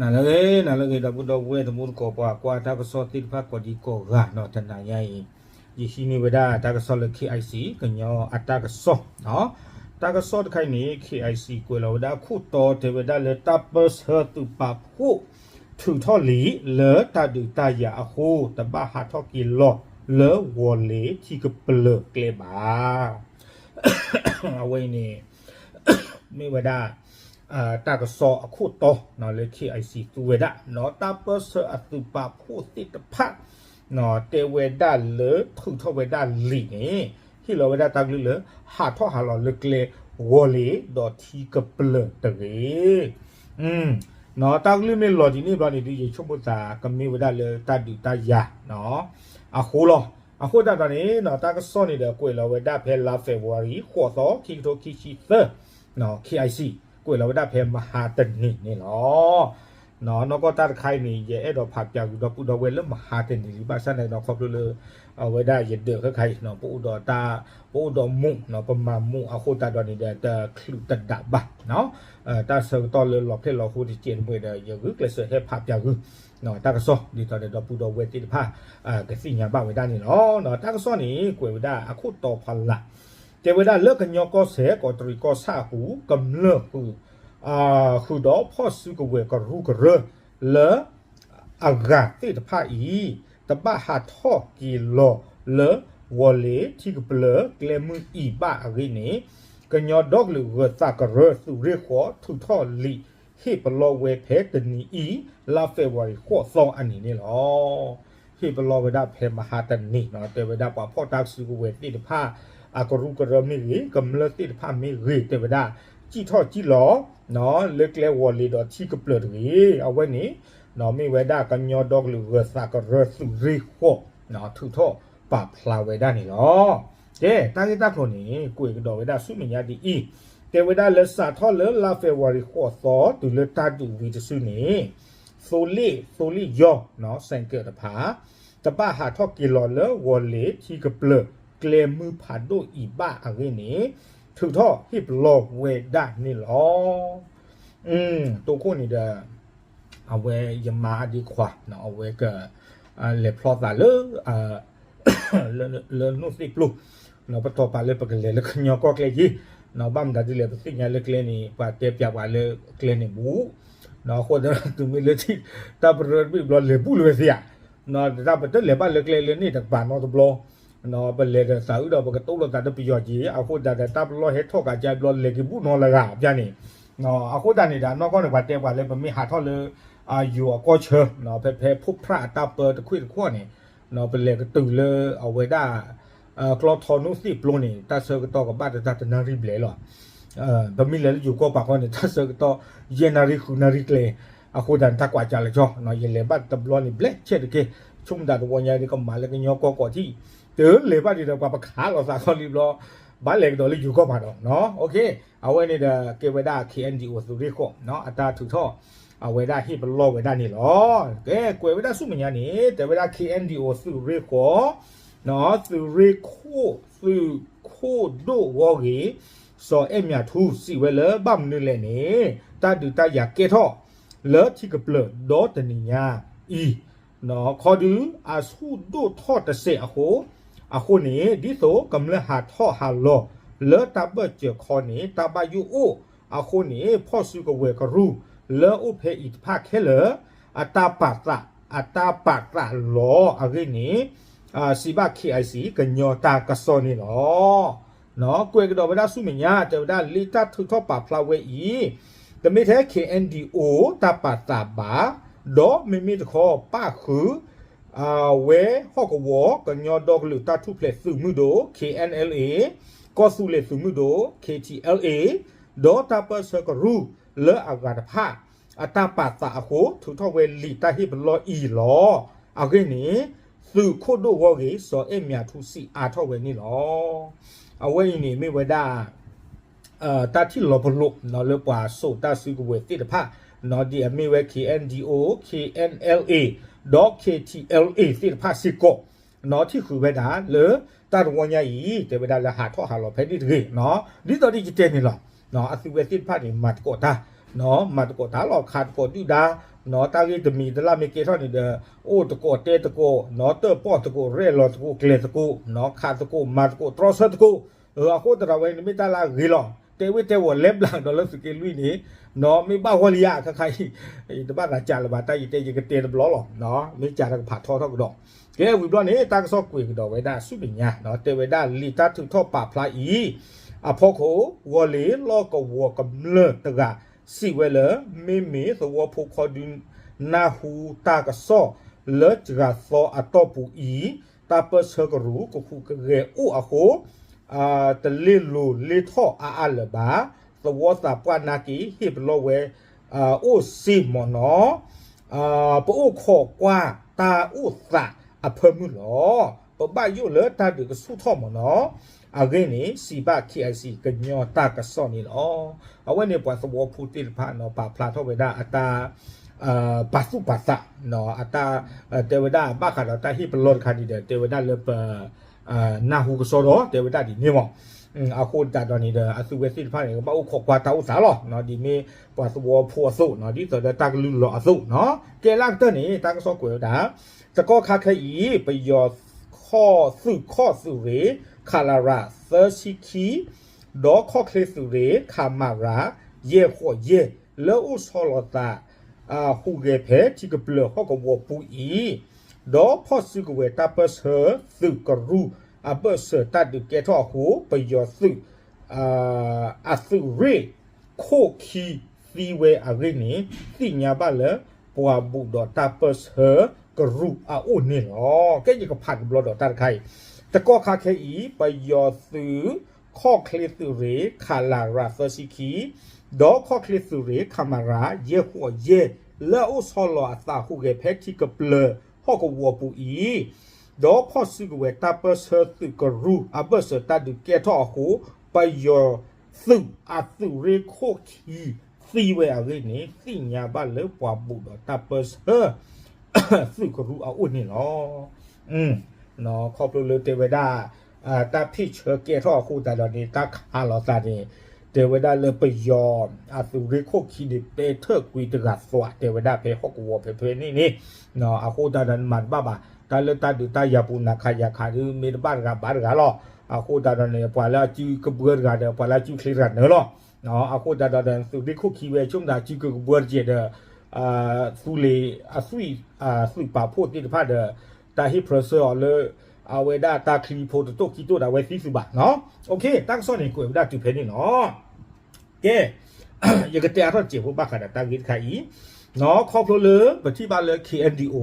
နၤလၢအဂ့ၤ နၤလၢအဂ့ၤ ဒီပုၢ်ဒီဝဲၢ် သမူသကိး ပှၤကွၢ်တၢ်ကစီၣ်သ့ၣ်တဖၣ်ကိးဒံကိးဂၤနီၤ, တနၤညါအံၤ ယဟံးန့ၢ်ဝဲဒၣ်တၢ်ကစီၣ်လၢ KIC ကညီအတၢ်ကစီၣ်, တၢ်ကစီၣ်တခါအံၤန့ၣ် KIC ကွဲးလီၤဝဲဒၣ်အခိၣ်တီတဲဝဲဒၣ်လၢတၢ်ပၢၢ်ဆၢသုးပာ်ဖှိၣ် ထုးထီၣ်လံာ်လၢတၢ်ဒုးတၢ်ယၤအဃိ တဘၣ်ဟးထီၣ်က့ၤလီၤလၢဝီၤလ့ၤထံကပျၢၤကျဲဘၣ်. အဝဲအံၤန့ၣ် မ့ၢ်ဝဲဒၣ် တၢ်ကစီၣ်အခိၣ်တီလၢ KIC သူဝဲဒၣ် တၢ်ပၢၢ်ဆၢအသုးပာ်ဖှိၣ်သ့ၣ်တဖၣ် တဲဝဲဒၣ်လၢထုးထီၣ်ဝဲဒၣ်လံာ်န့ၣ် ဟ့ၣ်လီၤဝဲဒၣ်တၢ်ကလုၢ်လၢ ဟးထီၣ်ဟးလီၤလၢကျဲဝီၤလ့ၤဒီးထံကပျၢၤတဂ့ၤ. တၢ်ကလုၢ်မ့ၢ်လီၤဒ်န့ၣ်ဘျီန့ၣ် ဒုးယဆိကမိၣ်သး ကမ့ၢ်ဝဲဒၣ်လၢတၢ်ဒုးတၢ်ယၤ အဃိလီၤ. အဃိသတးဒီးန့ၣ် တၢ်ကစီၣ်န့ၣ်ဒီး ကွဲးလီၤဝဲဒၣ်ဖဲလါ February ဃိးသီ ခံကထိခံဆံသၢ KIC ကွဲးလီၤဝဲဒၣ်ဖဲမဟါတနံၤန့ၣ်လီၤ. နီၢ်ကီၢ်တၢ်တခါအံၤန့ၣ် ယအဲၣ်ဒိးဖးပၠးဂုာ်ဒီပုၢ်ဒီဝဲၢ်လၢမဟါတနံၤလံ ဘၣ်ဆၣ်န့ၣ်ဒီး ခီဖျိလၢ အဝဲဒၣ်ယဒၢးခဲခါအံၤ ပအိၣ်ဒီးတၢ် ပအိၣ်ဒီးမူး ပမၤမူးအဃိသတးဒီးန့ၣ်ဒီး တချုးတဒးဘၣ် တၢ်ဆၢကတီၢ်လၢလီၤဖျဲၣ်လီၤဃိတစဲးတမှဲဒီး ယဂုာ်ကျဲးစၢးဟဲဖးပၠးဂုာ် တၢ်ကစီၣ် ဒ်သိးဒီးဒီပုၢ်ဒီဝဲၢ်သ့ၣ်တဖၣ် ကသ့ၣ်ညါဘၣ်ဝဲဒၣ်န့ၣ်လီၤ. တၢ်ကစီၣ်န့ၣ် ကွဲးဝဲဒၣ်အခိၣ်တီဖီလာ် တဲဝဲဒၣ်လၢကညီကီၢ်စဲၣ် ကီးတရံးကီၢ်ဆၣ်အပူၤ ကမျၢၢ်ဃုာ် ဃုာ်ဒီးဖီၣ်စုကဝဲၤကရူၢ်ကရၢ လၢအဂၤသ့ၣ်တဖၣ်အံၤ တဘၣ်ဟးထီၣ်က့ၤလီၤလၢ ဝီၤလ့ၤထံကပျၢၤကျဲမုၢ်အံၤဘၣ်အဂ့ၢ်န့ၣ် ကညီဒီကလုာ်ဂၢၤသးကရၢသုးရ့ၣ်ဃိး ထုးထီၣ်လံာ်ဟ့ၣ်ပလီၢ်ဝဲဖဲတနံၤအံၤ လါ February ဃိးသီအနံၤန့ၣ်လီၤ. ဟ့ၣ်ပလီၢ်ဝဲဒၣ်ဖဲမဟါတနံၤ တဲဝဲဒၣ်ပှၤဖီၣ်တၢ်စုကဝဲၤသ့ၣ်တဖၣ် အကရူၢ်ကရၢမ့ၢ်ဂ့ၤ ကမျၢၢ်သ့ၣ်တဖၣ်မ့ၢ်ဂ့ၤ တဲဝဲဒၣ် စံၣ်ထီၣ်စံၣ်လီၤ လၢကျဲဝီၤလ့ၤဒီးထံကပျၢၤတဂ့ၤ. အဝဲန့ၣ် မ့ၢ်ဝဲဒၣ်ကညီဒီကလုာ်ဂၢၤသးကရၢသုးရ့ၣ်ဃိး ထုးထီၣ်ပာ်ဖျါဝဲဒၣ်န့ၣ်လီၤ. ကဲ တၢ်ဂ့ၢ်တၢ်ကျိၤန့ၣ် ကွဲးကဒီးဝဲဒၣ်ဆူမဲာ်ညါဒ်အံၤ, တဲဝဲဒၣ်လၢစးထီၣ်လၢလါ February ဃိးသီ တုၤလၢတၢ်ဒုးဝံၤတစုန့ၣ် သိလ့ၣ် သိလ့ၣ်ယီၢ် စဲးကၢးတဖၣ် တဘၣ်ဟးထီၣ်က့ၤလီၤလၢဝီၤလ့ၤထံကပျၢၤကျဲမုၢ်ဖးဒိၣ်အံၤဘၣ်အဂ့ၢ်န့ၣ် ထုးထီၣ်ဟ့ၣ်ပလီၢ်ဝဲဒၣ်န့ၣ်လီၤ. တိခိၣ်န့ၣ်ဒီး အဝဲယမါအဒ့ခွါ အဝဲက လဲၤဖျီသးလၢ လၢနိၣ်သ့ၣ်ပျိ ပတီၢ်ပာ်လၢပကလဲၤလၢကညီကီၢ်ကျဲယ့ၤ ဘၣ်မတၤဒ်လဲၣ် ပသ့ၣ်ညါလၢကျဲန့ၣ် ပှၤတဲပၠးပှၤလၢကျဲန့ၣ်ဘူး အဃိဒီးတုၤမ့ၢ်လၢထံၣ် တၢ်ပရၢတဘ့ၣ်ဘျီလဲၤဘူးလၢၤဝဲသ့ဧါ, တၢ်ပတလဲၤဘၣ်လၢကျဲလၢန့ၣ်တကပၤနီတဘျီ ပလဲၤဒီးသးအုးဒီးပကတိလိာ်သးဒီးပယီၤက့ၤ အဃိသတးဒီးတၢ်ပလီၢ်ဟဲထီၣ်ကးကါဘျီလဲၤက့ၤဘူးနီတဂၤဖၠါန့ၣ်, အဃိသတးန့ၣ်ဒီးနီၢ်ကီၢ်န့ၣ် ပှၤတဲပှၤလၢပမ့ၢ်ဟးထီၣ်လၢ ယိၤအကီၢ်ဆၢ ဖဲ ဖဲဖိဖြၣ်အတၢ်ပၢတခွ့ၣ်တခီန့ၣ် ပလဲၤကတုၤလၢအဝဲဒၣ် ကျီထီနိၣ်သ့ၣ်ပျိန့ၣ် တၢ်ဆၢကတီၢ်ကဘၣ်တတၢ်တနၣ်ရံၣ်ဘျဲၣ်လီၤ. ပမ့ၢ်လဲၤလၢယိၤကီၢ်ပၤခီန့ၣ် တၢ်ဆၢကတီၢ် ယဲၢ်နၣ်ရံၣ်ဃုနၣ်ရံၣ်ကျဲ အဃိသတးန့ၣ် တၢ်ကွၢ်ကၢလၢကၠီ ယလဲၤဘၣ်တဘျီန့ၣ် ဘျဲၣ်ဆဲးတက့ၢ် ဆိကမိၣ်သးတဝီညါဒီး ကမၤလၢကညီကီၢ်ကီးထံၣ် တုၤလဲၤဘၣ်ဒံးဒီး ပှၤပခးလိာ်သးခီလံဘျီ ဘၣ်လဲၤကဒီးလၢယိၤကီၢ်ပၤဒီး အဝဲန့ၣ်ဒီး ကဲဝဲဒၣ် KNDO သုးရ့ၣ်ဃိး အတၢ်ထုးထီၣ် အဝဲဒၣ်ဟ့ၣ်ပလီၢ်ဝဲဒၣ်န့ၣ်လီၤ. ကဲ ကွဲးဝဲဒၣ်ဆူမဲာ်ညါန့ၣ် တဲဝဲဒၣ် KNDO သုးရ့ၣ်ဃိး သုးရ့ၣ်ခိၣ် သုးခိၣ်ဒိၣ်ဂီၢ်ဂ့ၤ စီၤအဲၣ်မၠးထူ စံးဝဲလၢဘၣ်မနုၤလဲၣ်န့ၣ် တၢ်ဒုးတၢ်ယၤကဲထီၣ် လၢထံကပျၢၤဒီတနံၤညါအံၤ ခီဒုအဆူၣ်ဒိၣ်ထီၣ်တစဲးအဃိ, အဃိန့ၣ် ဒ်သိးကမျၢၢ်ဟးထီၣ်ဟးလီၤလၢတၢ်ဘၢၣ်စၢၤခီန့ၣ် တၢ်ဘၣ်ယိၣ်အိၣ်အဃိန့ၣ် ဖီၣ်စုကဝဲၤကရူၢ်လၢအိၣ်ဖဲအံၤတဖၣ်ခဲလၢာ် အတၢ်ပာ်သး အတၢ်ပာ်သးလီၤအဂ့ၢ်န့ၣ် စံးဘၣ် KIC ကညီတၢ်ကစီၣ်န့ၣ်လီၤ. ကွဲးကဒီးဝဲဒၣ်ဆူမဲာ်ညါ တဲဝဲဒၣ်လံာ်တၢ်ထုးထီၣ်ပာ်ဖျါဝဲအံၤ တမ့ၢ်ထဲ KNDO တၢ်ပာ်သးဘၣ်, ဒီးမ့မ့ၢ်တခီပၣ်ဃုာ် ဝဲဟီၣ်ကဝီၤ ကညီဒီကလုာ်တၢ်ထူၣ်ဖျဲးသုးမုၢ်ဒိၣ် KNLA, ကီၢ်သူလ့ၤသုးမုၢ်ဒိၣ် KTLA, ဒီးတၢ်ပၢၢ်ဆၢကရူၢ်လၢအဂၤတဖၣ် အတၢ်ပာ်သးအဃိ ထုးထီၣ်ဝဲလံာ်တၢ်ဟ့ၣ်ပလီၢ်အံၤလီၤ. အဂ့ၢ်န့ၣ် သုးခိၣ်ဒိၣ်ဂီၢ်ဂ့ၤ စီၤအဲၣ်မၠးထူ စံးအါထီၣ်ဝဲန့ၣ်လီၤ. အဝဲအံၤန့ၣ်မ့ၢ်ဝဲဒၣ် တၢ်ထံၣ်လီၤပလိာ်လၢပှၤစိာ်တၢ်စုကဝဲၤသ့ၣ်တဖၣ် ဒ်အမ့ၢ်ဝဲ KNDO, KNLA ဒီး KTLA သ့ၣ်တဖၣ်စ့ၢ်ကီး ထံၣ်ဃုာ်ဝဲဒၣ်လၢတၢ်တဝီညါအံၤ တဲဝဲဒၣ်လၢဟးထီၣ်ဟးလီၤဖဲန့ၣ်တဂ့ၤ, ဒ်သိးဒ်ယတဲန့ၣ်လီၤ. အသုဝဲသ့ၣ်တဖၣ်န့ၣ် မၤသကိးတၢ်, မၤသကိးတၢ်လီၤ ခးသကိးဒုၣ်ဒါ နီၢ် တၢ်ဂ့ၢ်တမံၤတလၢ်မ့ၢ်ကဲထီၣ်န့ၣ်ဒီး အိၣ်သကိးတဲသကိး နီၢ် တၢၣ်ပီၣ်သကိး ရဲၣ်လီၤသကိး ကျဲၤသကိး နီၢ် ခးသကိး မၤသကိး တြီဆၢသကိး အဃိသတးဒီး အဝဲန့ၣ်မ့ၢ်တၢ်လၢအ ဂ့ၤလီၤ. တဲဝ့ၢ်တဲဝီၤ လဲၤဘျးကဒီးလၢသုးက့လွံၢ်န့ၣ် နီၢ် မ့ၢ်ဘၣ်ဂီၢ်လံဧါ ခဲခါအံၤ ယတဘၣ်သးကးလၢၤဘၣ် တၢ်ယတဲယကတဲတဘျီလီၤ. မ့ၢ်ကးတကဖးထီထီၣ်ကဒီး ကဲဝံၤဘျီန့ၣ် တၢ်ကစီၣ်ကွဲးကဒီးဝဲဒၣ်ဆူမဲာ်ညါ နီၢ် တဲဝဲဒၣ်လံာ်တၢ်ထုးထီၣ်ပာ်ဖျါအံၤ အဖီခိၣ် ဂီၤလ့ၤလီၢ်ကဝီၤကမျၢၢ်တဂၤ စံးဝဲလၢ မ့မ့ၢ်သဝီဖိခီဒု နၢ်ဟူတၢ်ကစီၣ်လၢစှၤသီအတီၢ်ပူၤအံၤ တၢ်ပၢၢ်ဆၢကရူၢ်ကဟူးကဂဲၤအိၣ်အဃိ တလ့ၢ်လိၤလ့ၢ်ထီၣ်အါအါလၢၤဘၣ်. သဝီသးပှၢ်နာ်က့ၤ ဟ့ၣ်ပလီၢ်ဝဲ အိၣ်စ့ၢ်မ့ၢ်နီၢ် ပအိၣ်ခိးကွၢ်တၢ်အိၣ်သးအဖၢမုၢ်လီၤ. ပဘၣ်ယိၣ်လၢတၢ်ဒုးကဆူၣ်ထီၣ်မ့ၢ်နီၢ် အဂ့ၢ်န့ၣ် စံးဘၣ် KIC ကညီတၢ်ကစီၣ်န့ၣ်လီၤ. အဝဲန့ၣ်ပှၤသဝီဖိသ့ၣ်တဖၣ်နီၢ် ပာ်ဖျါထီၣ်ဝဲဒၣ်အတၢ် ပာ်သူၣ်ပာ်သး အတၢ် တဲဝဲဒၣ်ဘၣ်ဃးဒီးတၢ်ဟ့ၣ်ပလီၢ်တခါန့ၣ်ဒီး တဲဝဲဒၣ်လၢပ နၢ်ဟူကစီဒီး တဲဝဲဒၣ်ဒ်န့ၣ်မ့ၢ် အဃိသတးဒီးန့ၣ်ဒီး အသုဝဲသ့ၣ်တဖၣ်န့ၣ် ကဘၣ်အိၣ်ခိးကွၢ်တၢ်အိၣ်သးလီၤ. ဒ်မ့ၢ်ပှၤသဝီဖိအသိး ဒ်သိးဒီးတၢ်ကလုၢ်လီၤအသိး ကဲလၢအကတၢၢ်န့ၣ် တၢ်ကစီၣ်ကွဲးဝဲဒၣ် တကီၢ်ခါခဲအံၤ ပယီၤခီၣ်သုးခီၣ်သုးရ့ၣ် ခလရ သၢဆံခံ ဒီးခီၣ်ချ့သုးရ့ၣ် ခမရ ယဲၢ်ဃိးယဲၢ် လၢအိၣ်ဆီလီၤသး ဟူးဂဲၤဖဲထံကပျၢၤဟီၣ်ကဝီၤပူၤအံၤ ဒီးဖီၣ်စုကဝဲၤတၢ်ပၢၢ်ဆၢသုးကရူၢ်အဘၢၣ်စၢၤတၢ်ဒုးကဲထီၣ်အဃိ ပယီၤသုး အသုးရ့ၣ်ခိၣ်ခံသံဝဲအဂ့ၢ်န့ၣ် သ့ၣ်ညါဘၣ်လၢပှၤဘူးဒီးတၢ်ပၢၢ်ဆၢကရူၢ်အအိၣ်န့ၣ်လီၤ. ကဲယကဖးတဘျီဒီးတၢ်တခါအံၤ တကီၢ်ခါခဲအံၤ ပယီၤသုး ခီၣ်ချ့သုးရ့ၣ် ခလရ သၢဆံခံ ဒီးခီၣ်ချ့သုးရ့ၣ် ခမရ ယဲၢ်ဃိးယဲၢ် လၢအအိၣ်ဆီလီၤအသးဟူးဂဲၤဖဲထံကပျၢၤဟီၣ်ကဝီၤပူၤအံၤ ဒီးဖီၣ်စုကဝဲၤတၢ်ပၢၢ်ဆၢသုးကရူၢ်အဘၢၣ်စၢၤတၢ်ဒုးကဲထီၣ်အဃိ ပယီၤသုးအသုးရ့ၣ်ခိၣ်ခံသံဝဲအဂ့ၢ်န့ၣ် သ့ၣ်ညါဘၣ်လၢပှၤဘူးဒီးတၢ်ပၢၢ်ဆၢ သုးကရူၢ်အအိၣ်န့ၣ်လီၤ. ခီဖျိလၢတဲဝဲဒၣ် တၢ်ဖ့ၣ်ဆၢကဲထီၣ်အဃိသတးဒီးန့ၣ် တၢ်ခးလိာ်သးန့ၣ် တဲဝဲဒၣ်လၢပယီၤအသုးရ့ၣ်ခိၣ်ခံန့ၣ် ပဲထၢၣ်ကွံာ်တဂၤသွး တဲဝဲဒၣ်ဖဲဟီၣ်ကဝီၤဖဲဖဲန့ၣ်န့ၣ် အဃိသတးဒီးမၤတဘၣ်ဘၣ် တၢ်လၢတၢ်ဒုးတၢ်ယၤပူၤ နၤခးယၤခးဒုး မ့ၢ်တဘၣ်တဂၤဘၣ်တဂၤလီၤ. အဃိသတးဒီးန့ၣ် ပှၤလၢအစုကဘှၢတဂၤဒီး ပှၤလၢအစုချ့တဂၤနၢၤလီၤ. အဃိသတးဒီး သုးရ့ၣ်ခိၣ်ခံဝဲ ဆိကမိၣ်သးစုကကဘှၢတကဲးဒီး သုးလ့ၤအသွံၣ် သုးပာ်ဖှိၣ်သ့ၣ်တဖၣ်ဒီး တၢ်ဟ့ၣ်ဖြၢဆၢအီၤလၢ အဝဲဒၣ်တၢ်ချံဖိတတိၢ်ခံတိၢ်ဒီး အဝဲသံသုးဘၣ်နီၤ. တၢ်ကစီၣ်န့ၣ် ကွဲးဝဲဒၣ်တုၤဖဲန့ၣ်လီၤ. ကဲ ယကတဲအါထီၣ်စဲးဖိဘၣ်ဃးဒီးတၢ်ဂ့ၢ်တခါအံၤ ခီဖျိလၢပထံၣ်ဘၣ်လၢ KNDO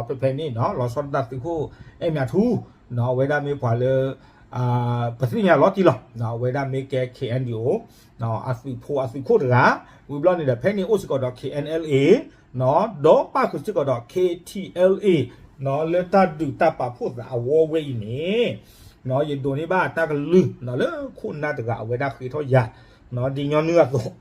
ဖဲဖဲန့ၣ် လီၤဆီဒၣ်တၢ်သုးခိၣ်အဲၣ်မၠးထူ အဝဲဒၣ်မ့ၢ်ပှၤလၢ ပသ့ၣ်ညါလီၤတံၢ်လီၤ. အဝဲဒၣ်မ့ၢ်ကဲ KNDO အသုးဖိအသုးခိၣ်တဂၤ ဝံၤဘျီန့ၣ်ဒီး ဖဲန့ၣ်အိၣ်စ့ၢ်ကီးဒီး KNLA ဒီးပၣ်ဃုာ်စ့ၢ်ကီးဒီး KTLA လၢတၢ်ဒုးတၢ်ပာ်ဖှိၣ်သးအဝီဝဲအံၤန့ၣ် ယဒိးန့ၢ်ဘၣ်တၢ်ကလုၢ်လၢခိၣ်နၢ်တဂၤ အဝဲဒၣ်ဃ့ထီၣ်ယၤ ဒ်ညီနုၢ်အသိး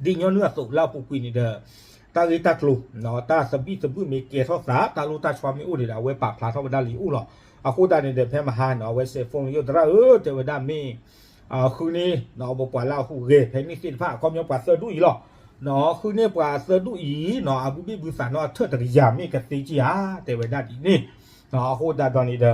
ဒ်ညီနုၢ်အသိးလၢအပူၤကွံာ်န့ၣ်ဒီး တၢ်ဂ့ၢ်တၢ်ကျိၤ တၢ်သဘံၣ်သဘုၣ်မ့ၢ်ကဲထီၣ်သး တၢ်လိၣ်တၢ်ဆှီမ့ၢ်အိၣ်န့ၣ်ဒီး အဝဲပာ်ဖျါထီၣ်ဝဲဒၣ်လံအိၣ်လီၤ. အဃိသတးန့ၣ်ဒီး ဖဲမဟါန့ၣ် အဝဲစဲး phone လၢယိၣ်သရၣ်ဧၢ တဲဝဲဒၣ်မ့ၢ် ဃုန့ၢ် ပပှၤလၢအဟူးဂဲၤဖဲန့ၣ်သ့ၣ်တဖၣ် အခီပညီပှၤသၢဒူၣ်အံၤလီၤ. ဃုန့ၢ်ပှၤသၢဒူၣ်အံၤ အဘုဘ့ၣ်ဘုသးနီၢ်အထၢၣ်တကယၤမ့ၢ်ကသ့က့ၤဧါ တဲဝဲဒၣ်ဒ်န့ၣ် အဃိသတးဒီးန့ၣ်ဒီး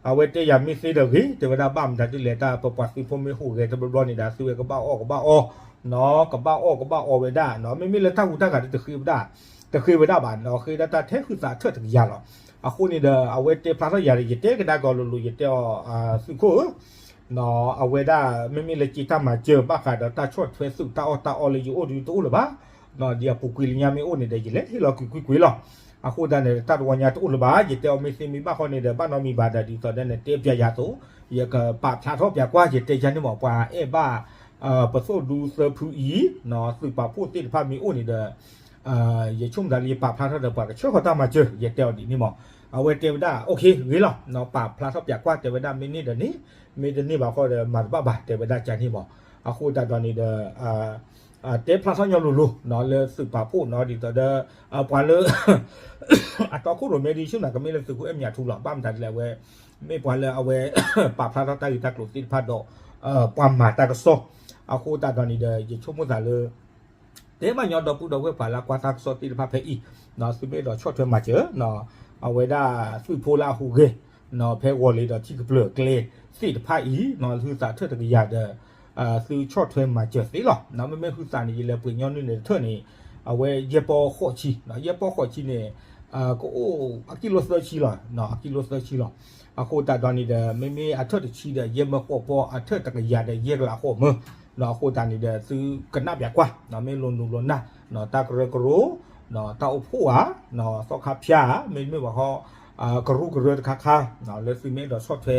အဝဲတဲယၤမ့ၢ်သ့ဒီးဂ့ၤ တဲဝဲဒၣ်ဘၣ်မတၤဒ်လဲၣ် တၢ်ပပှၤသုးဖိမ့ၢ်ဟူးဂဲၤတဘျီဘျီန့ၣ်ဒီး သုဝဲကဘၣ်အီၣ်ကဘၣ်အီ ကဘၣ်အီၣ်ကဘၣ်အီဝဲဒၣ် မ့မ့ၢ်လၢတၢ်ဟူးတၢ်ဂဲၤဒီးတဃ့ဝဲဒၣ် တဃ့ဝဲဒၣ်ဘၣ် ဃ့ဒၣ်တၢ်ထဲဃုသးအထၢၣ်တကယၤလီၤ. အဃိန့ၣ်ဒီး အဝဲတဲဖျါထီၣ်ယၤဒီး ယတဲကဒါက့ၤအီၤလိၤလိၤ ယတဲအီၤ သုးခိၣ်ဧၢ အဝဲဒၣ်မ့မ့ၢ်လၢက့ၤတၢ်မၤစၢၤဘၣ်ဃးဒီးတၢ်ဆီၣ်ထွဲသုးတၢ်အီၣ်တၢ်အီလၢယအိၣ်ဒီးတအိၣ်လၢၤဘၣ်. ဒ်အပူၤကွံာ်လၢညါမ့ၢ်အိၣ်န့ၣ်ဒီး ယလဲၤဟ့ၣ်လီၤကွံာ်ကွံာ်ကွံာ်လီၤ. အဃိသတးန့ၣ် တၢ်တဝီညါတအိၣ်လၢၤဘၣ် ယတဲအီၤမ့ၢ်သ့မ့ၢ်ဘၣ်ဃီန့ၣ်ဒီး ဘၣ်နီတမံၤဘၣ်ဒီး ဒ်သိးဒီးန့ၣ် တဲပျးယၤအသိး ယကပာ်ဖျါထီၣ်ပျးကွၢ် ယတဲယၤန့ၣ်မ့ၢ် ပှၤအဲၣ်ဘၣ် ပသိၣ်ဒူသၢဖုအံၤ သုးပာ်ဖှိၣ်သ့ၣ်တဖၣ်မ့ၢ်အိၣ်န့ၣ်ဒီး ယဆိကမိၣ်သးလၢယပာ်ဖျါထီၣ်ဒီးပှၤကဆှၢဃီၤတၢ်မၤစၢၤ ယတဲအီၤဒ်န့ၣ်မ့ၢ် အဝဲတဲဝဲဒၣ် okay ဂ့ၤလီၤ ပာ်ဖျါထီၣ်ပျးကွၢ် တဲဝဲဒၣ်မ့ၢ်န့ၢ်ဒီးန့ၢ် မ့ၢ်တန့ၢ်ဘၣ်ဃီဒီး မၤတဘၣ်ဘၣ် တဲဝဲဒၣ်ကန့ၣ်မ့ၢ် အဃိသတးဒီးန့ၣ်ဒီး တဲဖျါထီၣ်ညီလိၤလိၤ လၢသုးပာ်ဖှိၣ်နီၤ ဒ်သိးဒီး ပှၤလၢ အတီခိၣ်ရိၣ်မဲဒ်ဆၢနၤ ကမ့ၢ်လၢသုးခိၣ်အဲၣ်မၠးထူလီၤ ဘၣ်မတၤဒ်လဲၣ်အဝဲ မ့ၢ်ပှၤလၢအဝဲ ပာ်ဖျါထီၣ်တၢ်ဂ့ၢ်တၢ်ကျိၤသ့ၣ်တဖၣ်ဒီး ပှၤမၤတၢ်ကစီၣ် အဃိသတးဒီးန့ၣ်ဒီး ယဆိကမိၣ်သးလၢ တဲဘၣ်ညီဒီပုၢ်ဒီဝဲၢ်ပှၤလၢအကွၢ်တၢ်ကစီၣ်သ့ၣ်တဖၣ်ဖဲအံၤ, သုမ့ၢ်အဲၣ်ဒိးဆီၣ်ထွဲမၤစၢၤ အဝဲဒၣ်သုးဖိလၢအဟူးဂဲၤ ဖဲဂီၤလ့ၤဒီးထံကပျၢၤကျဲသ့ၣ်တဖၣ်အံၤ ဟုသးထၢၣ်တကယၤဒီး သုဆီၣ်ထွဲမၤစၢၤသ့လီၤ. မ့မ့ၢ်ဟုသးန့ၣ် ယလဲၤပှ့ၤညီနုၢ်န့ၣ်တထၢၣ်န့ၣ် အဝဲယဲၢ်ပီၢ်ဃိးဆံ, ယဲၢ်ပီၢ်ဃိးဆံန့ၣ် ကအိၣ်အကံၢ်လိသၢဆံလီၤ, အကံၢ်လိသၢဆံလီၤ. အဃိသတးဒီးန့ၣ်ဒီး မ့မ့ၢ်အထၢၣ်တဆံဒီး ယဲၢ်မၢဃိးပီၢ် အထၢၣ်တကယၤဒီးယဲၢ်ကလးဃိးမၢ, အဃိသတးန့ၣ်ဒီး သုကနၣ်ပၠးကွၢ် မ့ၢ်လိၤနူၤလိၤနၢ် တၢ်ကရၢကရိ တၢ်အိၣ်ဖှိၣ်ဧါ သီခါဖၠၣ်ဧါ မ့တမ့ၢ်ဘၣ်ဃီ ကရူၢ်ကရၢတခါခါ လၢသုမ့ၢ်အဲၣ်ဒိးဆီၣ်ထွဲ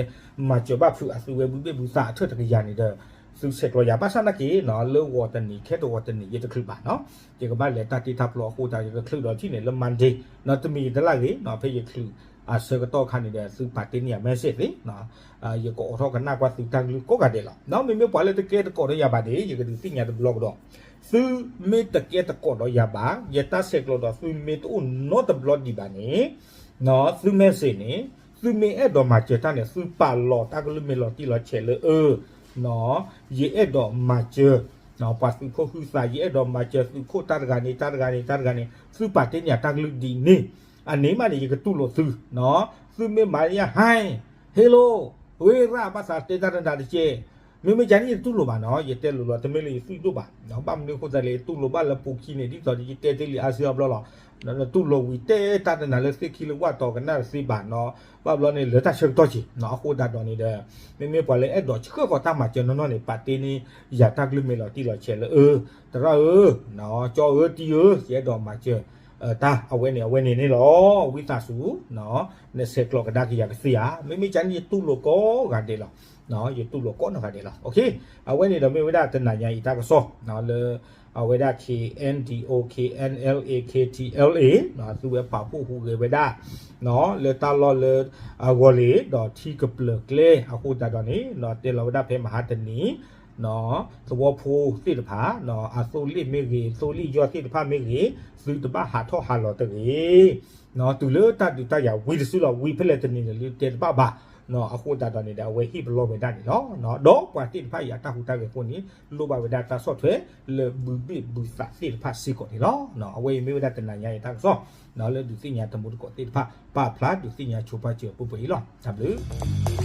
မၤစၢၤဘၣ်ဖုးအသုဝဲဘုဘ့ၣ်ဘုသးအထၢၣ်တကယၤန့ၣ်ဒီး သုဆဲးကျိးယၤ ဘၣ်ဆၣ်နာ်က့ လၢဂီၤတနံၤ ခဲတဂီၤတနံၤ ယတချုးဘၣ်နီၤ, ယကဘၣ်လဲၤတၢ်တ့တၢ်ဖျီအဃိသတး ယတချုးဒီးထံၣ်န့ၣ်လၢ Monday နီၤ, တမံၤတလၢ်ဂ့ၤနီၤ, ဖဲယချုးအဆၢကတီၢ်ခါန့ၣ်ဒီး သုပာ်တ့ၢ်န့ၢ်ယၤ message သ့နီၤ, ယကအိးထီၣ်ကနၣ်ကွၢ်သုတၢ်ကလုၢ်ကိးဂၤဒဲးလီၤ. မ့မ့ၢ်ပှၤလၢတကဲတကိးဒီးယၤဘၣ်န့ၣ် ယကဒုးသ့ၣ်ညါတဘျီကဒီး, သုမ့ၢ်တကဲတကိးဒီးယၤဘၣ်, ယတၢ်ဆဲးကျိးဒီးသုမ့ၢ်တအိၣ်နီတဘျီဒံးဘၣ်န့ၣ် သု message န့ၣ် သုမ့ၢ်အဲၣ်ဒိးမၤစၢၤတၢ်န့ၣ် သုပာ်လီၤတၢ်ကလုၢ်မ့ၢ်လီၤတံၢ်လီၤဆဲးလၢအၢ ယအဲၣ်ဒိးမၤစၢၤ ပှၤသုးဖိဟုသး, ယအဲၣ်ဒိးမၤစၢၤသုးခိၣ်တၢ်တဂၤန့ၣ် တၢ်တဂၤန့ၣ် တၢ်တဂၤန့ၣ် သုပာ်တ့ၢ်န့ၢ်ယၤတၢ်ကလုၢ်ဒ်န့ၣ် အန့ၣ်မးန့ၣ် ယကတူၢ်လိာ်သု, သုမ့ၢ်မၤယၤ ဟဲ ဟ့လိ ဝ့ရၣ် ဘၣ်သးတဲတၢ်တနၤတကဲ, မ့မ့ၢ်ကန့ၣ်ယတူၢ်လိာ်ဘၣ်နီၤ, ယတဲလိၤလိၤ တမ့ၢ်လၢယသူၣ်ဒိၣ်ဘၣ်, ဘၣ်မနုၤအဃိသတးလဲၣ် ယတူၢ်လိာ်ဘၣ်လၢပူၤခံန့ၣ် ဒ်သိးယတဲတ့ၢ်လံအါစုအါဘျီလီၤ. တူၢ်လိာ်ဝံၤတဲတၢ်တနၤလၢသ့ၣ်ခံလၢဝၣ်တီၤကနၣ်တသ့ဘၣ်နီၤ, ဘၣ်ဘျီန့ၣ်လၢတၢ်ဆၢကတီၢ်က့ၤနီၤ, အဃိသတးဒီးန့ၣ်ဒီး မ့မ့ၢ်ပှၤလၢအဲၣ်ဒိးဆှၢဃီၤတၢ်မၤစၢၤနီၢ်နီၢ်န့ၣ် ပာ်တ့ၢ်န့ၢ်ယၤတၢ်ကလုၢ်မ့ၢ်လီၤတံၢ်လီၤဆဲးလၢအၢ, သရၣ်ဧၢ, ကၠီဧၢ, တံၢ်ဧၢ, ယအဲၣ်ဒိးမၤစၢၤ တၢ်အဝဲန့ၣ်အဝဲန့ၣ်န့ၣ်လီၤ. ဝံသးစူၤ နဆဲးကျိးကဒါက့ၤယၤကသ့ဧါ, မ့မ့ၢ်ကန့ၣ်ယတူၢ်လိာ်ကိးဂၤဒဲးလီၤ, ယတူၢ်လိာ်ကိးနီၢ်ဂၤဒဲးလီၤ. အဝဲန့ၣ်ဒီးမ့ၢ်ဝဲဒၣ်တနၤညါအံၤတၢ်ကစီၣ် လၢ အဝဲဒၣ် K N D O K N L A K T L A သုဝဲပာ်ဖှိၣ်ဟူးဂဲၤဝဲဒၣ် လၢတၢ်လီၢ်လၢ အဂီၤလ့ၤဒီးထံကပျၢၤကျဲ အဃိသတးဒီးန့ၣ် တဲလီၤဝဲဒၣ်ဖဲမဟါတနံၤ သဝီဖိသ့ၣ်တဖၣ် အသိလ့ၣ်မ့ၢ်ဂ့ၤ သိလ့ၣ်ယီၢ်သ့ၣ်တဖၣ်မ့ၢ်ဂ့ၤ သုတဘၣ်ဟးထီၣ်ဟးလီၤတဂ့ၤ တုၤလၢတၢ်ဒုးတၢ်ယၤဝံၤတစုလီၤ. ဝံၤဖဲလဲၣ်တနံၤန့ၣ် လၢတဲတဘၣ်ဘၣ်, အဃိသတးဒီးန့ၣ်ဒီး အဝဲဟ့ၣ်ပလီၢ်ဝဲဒၣ်န့ၣ်လီၤ. ဒီးပှၤသ့ၣ်တဖၣ်အံၤအတၢ်ဟူးတၢ်ဂဲၤအဃိန့ၣ် လိၣ်ဘၣ်ဝဲဒၣ်တၢ်ဆီၣ်ထွဲ လၢဘုဘ့ၣ်ဘုသးသ့ၣ်တဖၣ်စ့ၢ်ကီးန့ၣ်လီၤ. အဝဲအံၤမ့ၢ်ဝဲဒၣ်တနၤညါအံၤတၢ်ကစီၣ် လၢဒုးသ့ၣ်ညါတမူတကိးသ့ၣ်တဖၣ် ပာ်ဖျါဒုးသ့ၣ်ညါဆိပာ်စၢၤပှဲၤပှဲၤအံၤလီၤ. တၢ်ဘျုး